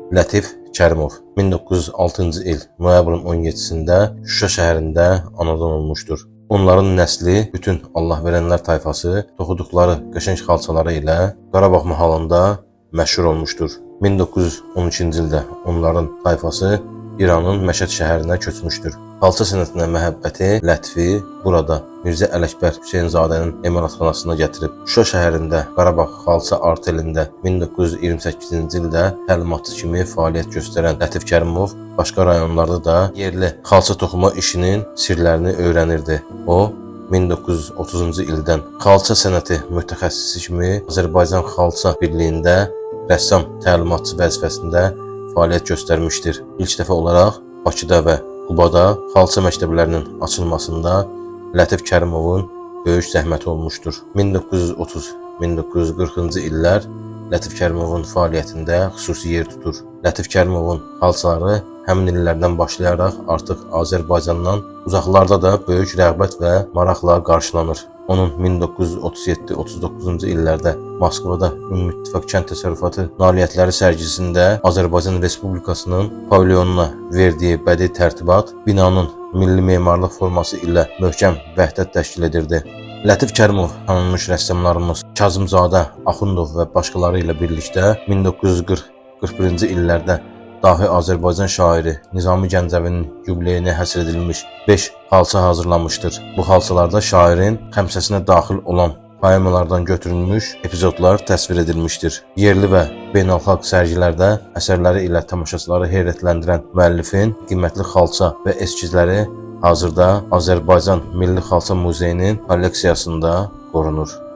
Lətif Kərimov 1906-cı il noyabrın 17-sində Şuşa şəhərində anadan olmuşdur. Onların nəsli bütün Allahverənlər tayfası toxuduqları qəşəng xalçaları ilə Qarabağ mahalında məşhur olmuşdur. 1913-cü ildə onların tayfası İranın Məşəd şəhərinə köçmüşdür. Xalça sənətinə məhəbbəti Lətifi burada Mirzə Ələkbər Hüseynzadənin emalatxanasına gətirib. Şuşa şəhərində Qarabağ xalça artelində 1928-ci ildə təlimatçı kimi fəaliyyət göstərən Lətif Kərimov başqa rayonlarda da yerli xalça toxuma işinin sirlərini öyrənirdi. O 1930-cu ildən xalça sənəti mütəxəssisi kimi Azərbaycan Xalça Birliyində rəssam təlimatçı vəzifəsində fəaliyyət göstərmişdir. İlk dəfə olaraq Bakıda və Qubada xalça məktəblərinin açılmasında Lətif Kərimovun böyük zəhməti olmuşdur. 1930-1940-cı illər Lətif Kərimovun fəaliyyətində xüsusi yer tutur. Lətif Kərimovun xalçaları həmin illərdən başlayaraq artıq Azərbaycandan uzaqlarda da böyük rəğbət və maraqla qarşılanır. Onun 1937-39-cu illərdə Moskvada Ümumi İttifaq Kənd Təsərrüfatı Nailiyyətləri sərgisində Azərbaycan Respublikasının pavilyonuna verdiyi bədii tərtibat binanın milli memarlıq forması ilə möhkəm vəhdət təşkil edirdi. Lətif Kərimov tanınmış rəssamlarımız Kazımzadə, Axundov və başqaları ilə birlikdə 1940-41-ci illərdə dahi Azərbaycan şairi Nizami Gəncəvinin yubileyinə həsr edilmiş 5 xalça hazırlamışdır. Bu xalçalarda şairin xəmsəsinə daxil olan poemalardan götürülmüş epizodlar təsvir edilmişdir. Yerli və beynəlxalq sərgilərdə əsərləri ilə tamaşaçıları heyrətləndirən müəllifin qiymətli xalça və eskizləri hazırda Azərbaycan Milli Xalça Muzeyinin kolleksiyasında qorunur.